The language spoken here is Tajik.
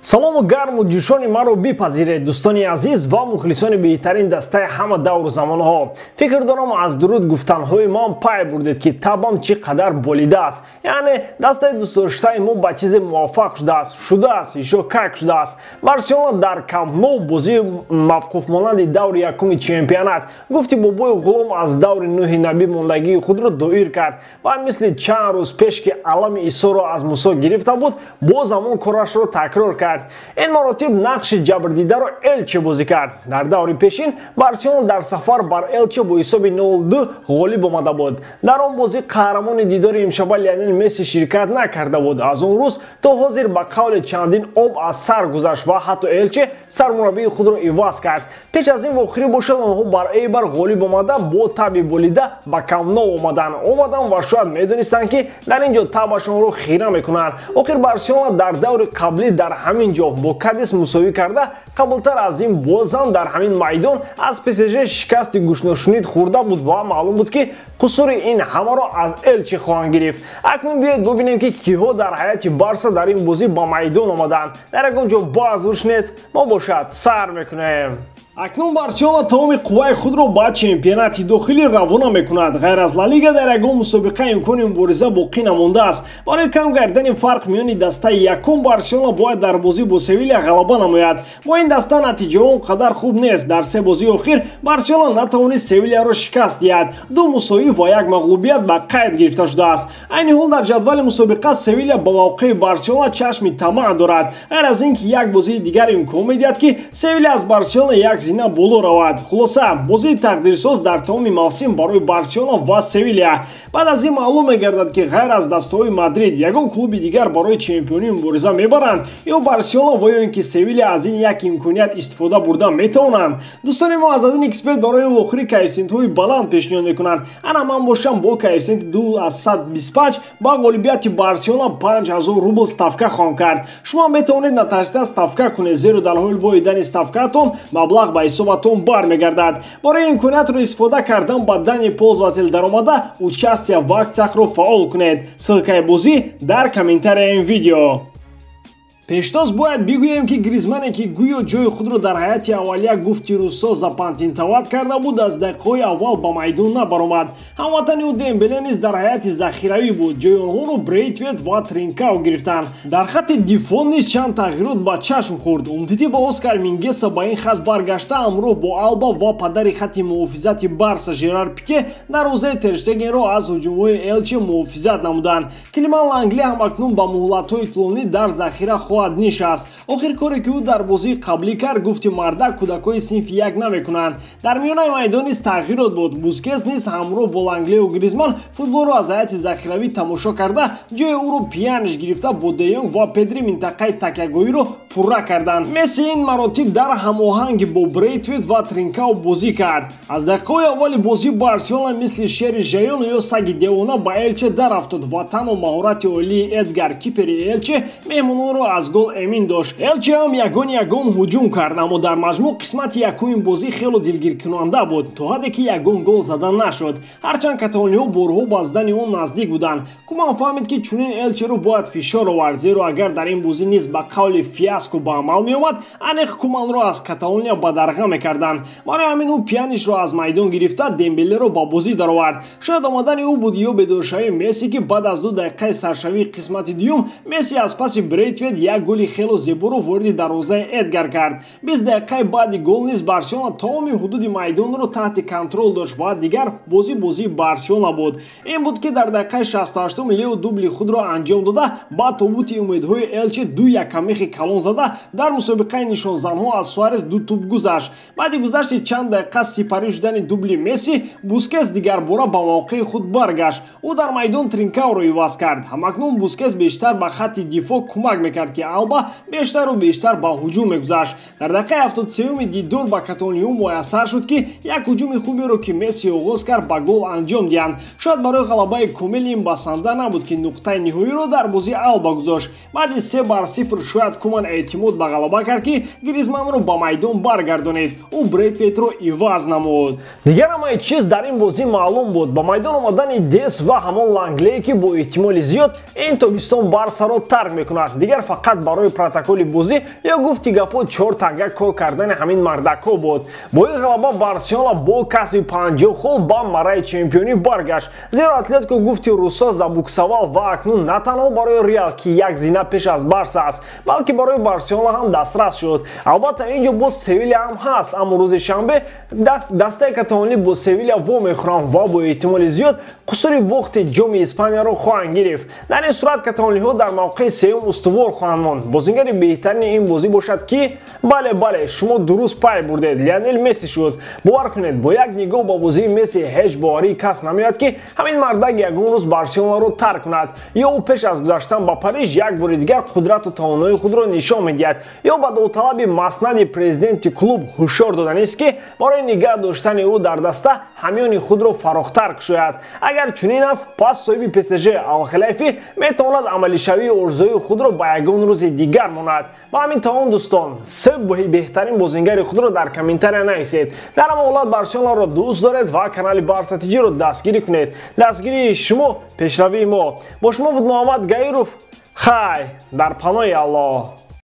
Салому гарму ҷӯшони маро бипазиред, дӯстони азиз ва мухлисони беҳтарин дастаи ҳама давру замонҳо. Фикр дорам, аз дуруд гуфтанҳои ман пай бурдед, ки табам чӣ қадар болидааст. Яъне дастаи дӯстдоштаи мо ба чизе муваффақ шудааст, ещё как шудааст. Барселона дар Камп Ноу бозии мавқуфмонанди даври якуми чемпионат, гуфти бобои ғулом, аз даври Нӯҳи набӣ мондагии худро доир кард ва мисли чанд рӯз пеш, ки алами Исоро аз Мусо гирифта буд, боз ҳамон корашро такрор кард. Ин маротиб нақши ҷабрдидаро Элче бозӣ кард. Дар даври пешин Барселона дар сафар бар Элче бо ҳисоби 0-2 ғолиб омада буд. Дар он бозӣ қаҳрамони дидори имшаба Лионел Месси ширкат накарда буд. Аз он рӯз то ҳозир, ба қавле, чандин об аз сар гузашт ва ҳатто Элче сармураббии худро иваз кард. Пеш аз ин вохӯрӣ бошад, онҳо бар Эйбар ғолиб омада, бо таби болида ба Камп Ноу омаданд ва шояд медонистанд, ки дар ин ҷо табашонро хира мекунанд. Охир Барселона дар даври қаблӣ дар ҳамин ҷо бо Кадис мусовӣ карда, қаблтар аз ин бозам дар ҳамин майдон аз ПСЖ шикасти гӯшношунид хӯрда буд ва маълум буд, ки қусури ин ҳамаро аз Элчи хоҳанд гирифт. Акнун биёед бубинем, ки киҳо дар ҳайати Барса дар ин бозӣ ба майдон омаданд. Дар ягон ҷо баъзур шунед, мо бошад сар мекунем. Акнун Барселона тамоми қувваи худро ба чемпионати дохилӣ равона мекунад. Ғайр аз Ла Лига дар ягон мусобиқа имкони мубориза боқӣ намондааст. Барои кам гардани фарқ миёни дастаи якум, Барселона бояд дар бозӣ бо Севилия ғалаба намояд. Бо ин даста натиҷаҳо он қадар хуб нест. Дар се бозии охир Барселона натавонист Севилияро шикаст диҳад: ду мусовӣ ва як мағлубият ба қайд гирифта шудааст. Айни ҳол дар ҷадвали мусобиқа Севилия ба мавқеи Барселона чашми тамаъ дорад. Ғайр аз ин ки як бозии дигар имкон медиҳад, ки Севилия аз Барселона як зина боло равад. Хулоса, бозии тақдирсоз дар тамоми мавсим барои Барселона ва Севилия. Баъд аз ин маълум мегардад, ки ғайр аз дастаҳои Мадрид ягон клуби дигар барои чемпионӣ мубориза мебаранд ё Барселона ва ё ин ки Севилия аз ин як имконият истифода бурда метавонанд. Дӯстони мо аз один xBet барои вохӯрӣ коэффисиентҳои баланд пешниҳод мекунанд. Ана ман бошам, бо коэффисиенти 2,125 ба ғолибияти Барселона 5000 рубл ставка хоҳам кард. Шумо метавонед натарсида ставка кунед, зеро дар ҳоли боидани ставкаатон маблағ ба ҳисобатон бармегардад. Барои имкониятро истифода кардан ба данные пользователя даромада, «Участие в акциях» ро фаъол кунед. Ссылкаи бозӣ дар комментарияи ин видео. Пештоз бояд бигӯем, ки Гризмане, ки гӯё ҷои худро дар ҳайати аввалия, гуфти руссо, запатентовать карда буд, аз дақиқаҳои аввал ба майдон набаромад. Ҳамватани ӯ Дембеле низ дар ҳайати захиравӣ буд. Ҷои онҳоро Брейтвет ва Тринкау гирифтанд. Дар хатти дифоъ низ чанд тағйирот ба чашм хӯрд. Умтити ва Оскар Мингеса ба ин хат баргашта, ҳамроҳ бо Алба ва падари хатти муҳофизати Барса Жерар Пике дарвозаи Терштегенро аз ҳуҷумҳои Элче муҳофизат намуданд. Клеман Лангли ҳам акнун ба муҳлатҳои тӯлонӣ дар захира хоҳад нишаст. Охир коре, ки ӯ дар бозии қаблӣ кард, гуфти мардак, кӯдакҳои синфи як намекунанд. Дар миёнаи майдон низ тағйирот буд. Бускес низ ҳамроҳ бо Ланглеу Гризман футболро аз ҳайати захиравӣ тамошо карда, ҷои ӯро Пианиш гирифта, бо Деёнг ва Педри минтақаи такягоҳиро пурра карданд. Месси ин маротиб дар ҳамоҳангӣ бо Брейтвет ва Тринкау бозӣ кард. Аз дақиқаҳои аввали бозӣ Барселона мисли шери жаён ё саги девона ба Элче дарафтод ва танҳо маҳорати олии Эдгар, кипери Элче, меҳмононро аз гол эмин дошт. Элче ҳам ягон ягон ҳуҷум кард, аммо дар маҷмӯъ қисмати якуми бозӣ хело дилгиркунанда буд, то ҳадде ки ягон гол зада нашуд, ҳарчанд каталониҳо борҳо ба задани он наздик буданд. Куман фаҳмид, ки чунин Элчеро бояд фишор овард, зеро агар дар ин бозӣ низ ба қавли фиаско ба амал меомад, аниқ Куманро аз Каталония бадарға мекарданд. Барои ҳамин ӯ Пианишро аз майдон гирифта, Дембелеро ба бозӣ даровард. Шояд омадани ӯ буд ё бедоршавии Месси, ки баъд аз 2 дақиқаи саршавии қисмати дуюм Месси аз паси Брейтвет як голи хело зеборо вориди дарвозаи Эдгар кард. 20 дақиқаи баъди гол низ Барселона тамоми ҳудуди майдонро таҳти контрол дошт ва дигар бозӣ бозии Барселона буд. Ин буд, ки дар дақиқаи 68-ум Лео дубли худро анҷом дода, ба тобути умедҳои Элче ду якамехи калон зада, дар мусобиқаи нишонзанҳо аз Суарес ду тӯб гузашт. Баъди гузашти чанд дақиқа сипарӣ шудани дубли Месси, Бускес дигарбора ба мавқеи худ баргашт. Ӯ дар майдон Тринкауро иваз кард. Ҳамакнун Бускес бештар ба хатти дифоъ кӯмак мекард, ки Алба бештару бештар ба ҳуҷум мегузашт. Дар дақиқаи 73-уми дидор ба каталониҳо муяссар шуд, ки як ҳуҷуми хуберо, ки Месси оғоз кард, ба гол анҷом диҳанд. Шояд барои ғалабаи комил ин басанда набуд, ки нуқтаи ниҳоиро дар бозии Алба гузошт. Баъди 3-0 шояд Куман эътимод ба ғалаба кард, ки Гризманро ба майдон баргардонид. Ӯ Брейтветро иваз намуд. Дигар ҳамаи чиз дар ин бозӣ маълум буд. Ба майдон омадани Дес ва ҳамон Лангле, ки бо эҳтимоли зиёд ин тобистон Барсаро тарк мекунад, дигар фақат барои протоколи бозӣ ё гуфти гапҳо 4 танга кор кардани ҳамин мардакҳо буд. Бо ин ғалаба Барселона бо касби 50 хол ба мараи чемпионӣ баргашт, зеро Атлетико гуфти русо забуксавал ва акнун на танҳо барои Реал, ки як зина пеш аз Барса аст, балки барои Барселона ҳам дастрас шуд. Албатта, ин ҷо боз Севиля ҳам ҳаст, аммо рӯзи шанбе дастаи каталонӣ бо Севиля вомехӯранд ва бо эҳтимоли зиёд қусури бохти ҷоми Испанияро хоҳанд гирифт. Дар ин сурат каталониҳо дар мавқеи сеюм устувор хоҳанд монд. Бозингари беҳтарини ин бозӣ бошад ки, бале, бале, шумо дуруст пай бурдед, Лионел Месси шуд. Бовар кунед, бо як нигоҳ ба бозии Месси ҳеҷ боварии кас намеояд, ки ҳамин мардак ягон рӯз Барселонаро тарк кунад, ё ӯ пеш аз гузаштан ба Париж як бори дигар қудрату тавоноии худро нишон медиҳад, ё ба довталаби маснади президенти клуб ҳушёр доданист, ки барои нигаҳ доштани ӯ дар даста ҳамёни худро фарохтар кушояд. Агар чунин аст, пас соҳиби ПСЖ Алхилайфӣ метавонад амалишавии орзуи худро ба ягон рӯзи дигар монад. Ба ҳамин тавон, дӯстон, се беҳтарин бозингари худро дар комментария нависед. Дар ҳама ҳолат Барселонаро дӯст доред ва канали Барса ТЖ-ро дастгирӣ кунед. Дастгирии шумо пешравии мо. Бо шумо буд Муҳаммад Гаиров. Хай, дар паноҳи Аллоҳ.